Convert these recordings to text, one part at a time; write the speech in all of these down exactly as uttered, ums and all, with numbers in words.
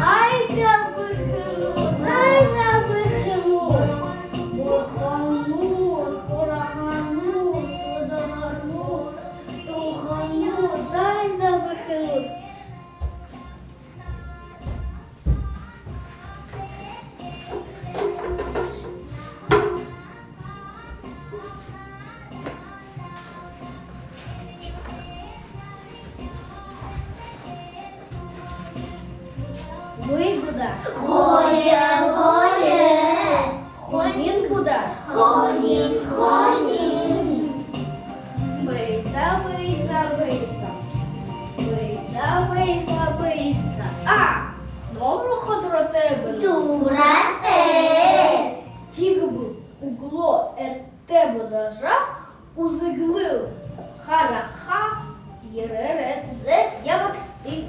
Ай, табарханууд, ай, табарханууд. Бурханууд, хураханууд, шударганууд, туханууд, ай, табарханууд. Гү, гү даа? Гоё, гоё. Хонин гү даа? Хонин, хонин. Баясаа, баясаа, баясаа. Баясаа, баясаа, баясаа. А, номорхо дуратай бэ? Дуратай. Тиигэбэл үглөө эртэ бодожо үзэглэл хараха ерээрэй, зэ, ябагты.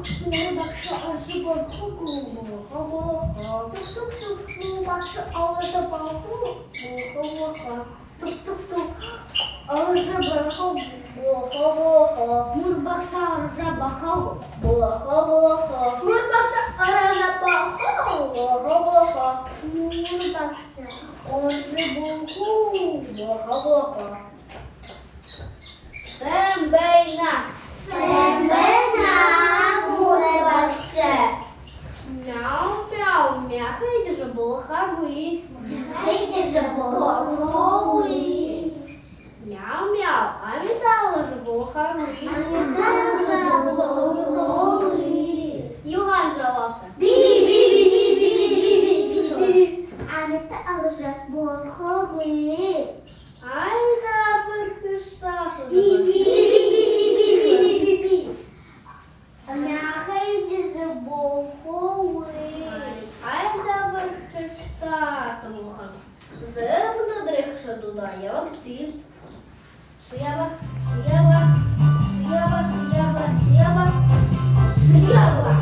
Муур багша олжо болохо гү? Болохо, болохо. Тук, тук, тук. Муур багша олжо болохо гү? Болохо, болохо. Тук, тук, тук. Олжо болохо гү? Болохо, болохо. Муур багша олжо болохо гү? Болохо, болохо. Муур багша олжо болохо гү? Болохо, болохо. Муур багша олжо болохо гү? Болохо, болохо. Сайн байна. Сайн байна, муур багша. Мяу, мяу, мяха эдижэ болохо гү? Мяха эдижэ болохо гү? Мяу, мяу, амитаа олжо болохо гү? Амитаа олжо болохо гү? Юугаарнь жабаабта? Би, би, би. Амитаа олжо болохо гү? Айда бэрхэшта. Би, би, би. Мяха эдижэ болохо гү? Айда бэрхэшта, томоохон. Зэ, мүнөөдэрэй хашхаралда ябагты. Шьяба, шьяба, шьяба, шьяба, шьяба, шьяба.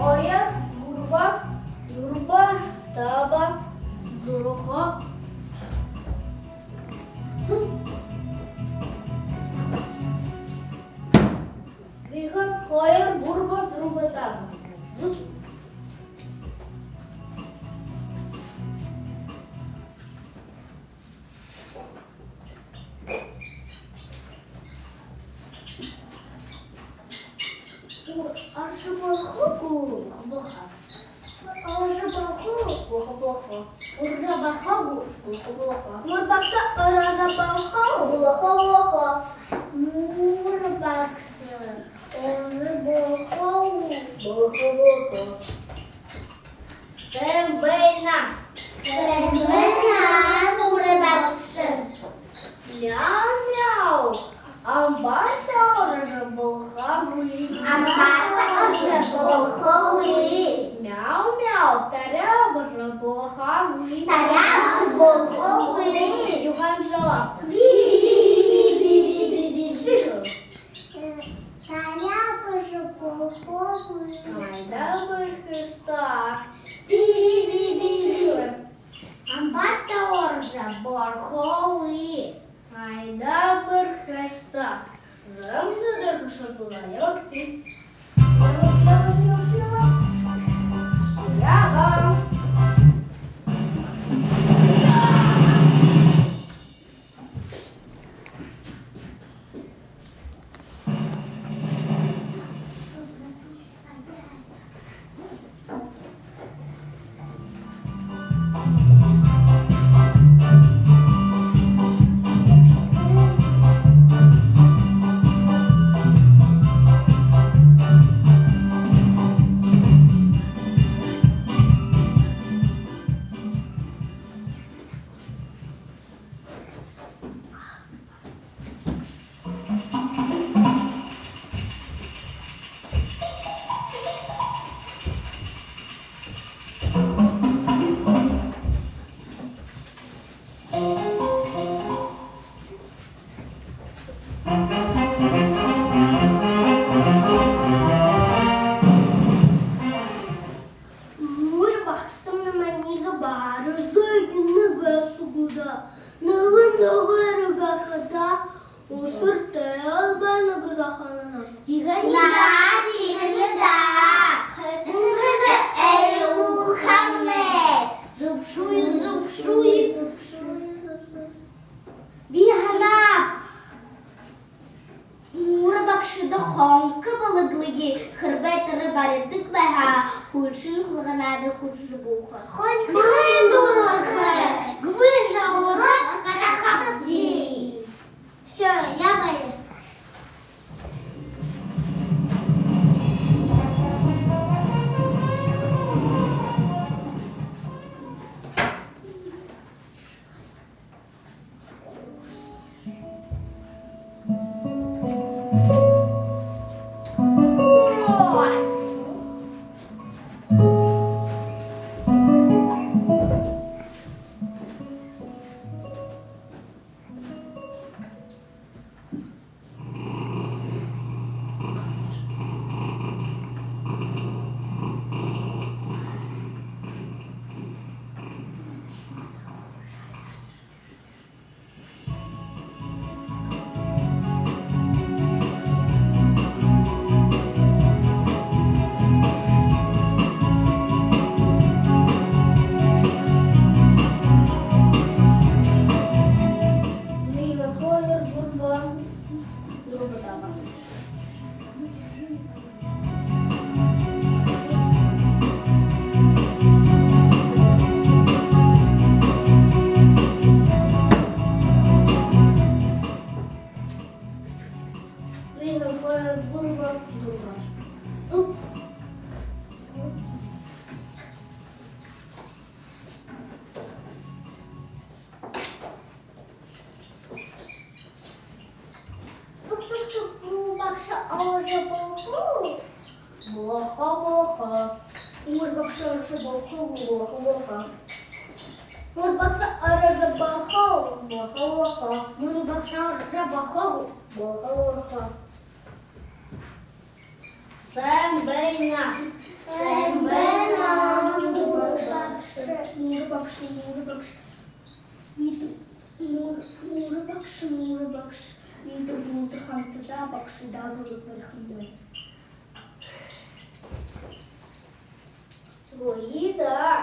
Хоёр, гурба, дүрбэ, таба, зургаа. Нэгэн, хоёр, гурба, дүрбэ, таба. Олжо болохо гү? Болохо. Олжо болохо гү? Болохо, болохо. Олжо болохо гү? Болохо, болохо. Муур багша олжо болохо гү? Болохо, болохо. Муур багша олжо болохо гү? Болохо, болохо. Сайн байна. Сайн байна, муур багша. Мяу, мяу. Амбарта оржо болохо гү? Амбарта оржо болохо гү? Мяу, мяу. Таряа абажа болохо гү? Таряа абажа болохо гү? Юугаарнь жабаабта? Би, би, би. Ши. Таряа абажа болохо гү? Айда бэрхэшта. Би, би, би, би. Амбарта оржо болохо гү? Айда бэрхэшта. Зэ, мүнөөдэрэй хашхаралда ябагты. Ябаг, ябаг, ябаг, ябаг. Ябаг. Тиигэниинь даа, тиигэниинь даа. Хүсэжэ айлуулхамнай. Зүбшүү, зүбшүү, зүбшүү. Би һанааб, Муура багшада хонхо бэлэглэе, хэрбээ тэрэ баридаг байха, хүгшэн хулганада хүрэжэ бууха. Хонхо дуураха, гүйжэ уудаг гарахабди. Всё, ябая. Нээрээ хоёр, гурба, гурба, таба. Нээрээ хоёр, гурба, гурба. Тук-тук-тук, муура багша орожо болохо гү? Болохо, болохо. Муура багша орожо болохо гү? Болохо, болохо. Муура багша орожо болохо гү? Болохо, болохо. Муура багша орожо болохо гү? Болохо, болохо. Сайн байна. Сайн байна, муура багша. Муура багша, муура багша. Бидэ, муура, муура багша, муура багша. Бидэ бүгэдэ хамтадаа багшадаа бүлэг барихамнай. Гоё даа.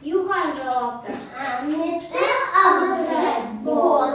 Юуһан жолоогты? Амитан абзар. Боо,